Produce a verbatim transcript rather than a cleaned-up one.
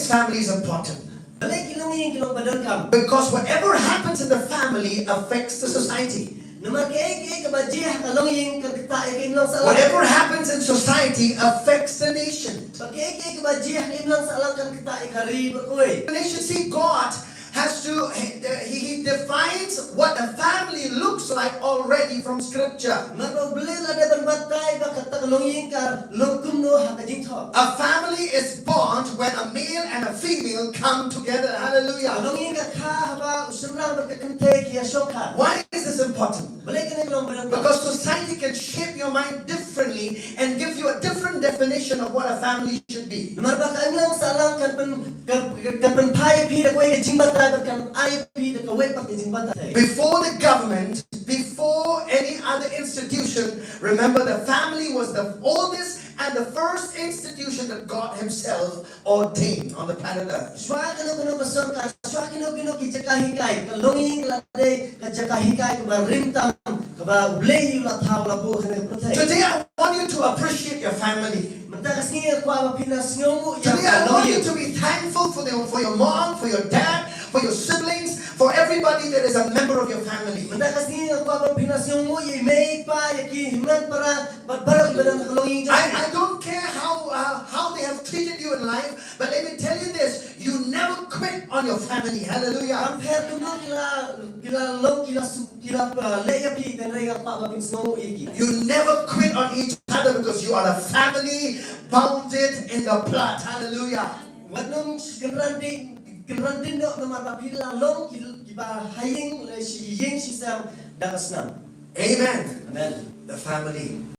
family is important? Balei ki longïing ki long ba donkam? Because whatever happens in the family affects the society. Namar kaei kaei kaba jia ha ka longïing kan ktah ïa ka imlang sahlang. Whatever happens in society affects the nation. Bad kaei kaei kaba jia ha ka imlang sahlang kan ktah ïa ka ri bad ka wei. The nation, see, God has to, he, he defines what a family looks like already from scripture. Namar ba U Blei u la dep ban batai ba kata ka longïing ka long kumno ha ka jingthoh. A family is born when a male and a female come together. Ka Hallelujah. longïing ka kha haba u shynrang bad ka kynthei ki ïa shongkha. Why is this important? Balei kane ka long ba donkam? Because society can shape your mind differently and give you a different definition of what a family should be. Namar ba ka imlang sahlang kan pyn kan kan pynphai ïa phi da kawei ka jingbatai bad kan ai ïa phi da kawei pat ka jingbatai. Before the government, before any other institution, remember, the family was the oldest and the first institution that God Himself ordained on the planet Earth. Shuwa kano kano ka sorkar, shuwa kino kino ki jaka hikai, ka longïing ka la dei ka jaka hikai kaba rim tam, kaba U Blei u la thaw, u la buh ha kane ka pyrthei. Today I want you to appreciate your family. Mynta ka sngi nga kwah ba phin ïa sngewnguh ïa ka longïing. Today I want you to be thankful for, the, for your mom, for your dad, for your siblings, for everybody that is a member of your family. Mynta ka sngi nga kwah ba phin ïa sngewnguh ïa i mei i pa, ïa ki hynmen para bad baroh kiba don ha ka longïing jong phi. I, I don't care how, uh, how they have treated you in life, but let me tell you this, you never quit on your family. Hallelujah. Kam pher kumno ki la, ki la long, ki la su, ki la, uh, leh ïa phi, hynrei nga kwah ba phin sngewnguh ïa ki. You never quit on each other because you are a family bounded in the blood. Hallelujah. Wat nym kynran dien, kynran dien noh namar ba phi la long ki, kiba ha ïing lane shi ïing shi sem da ka snam. Amen. Amen. The family.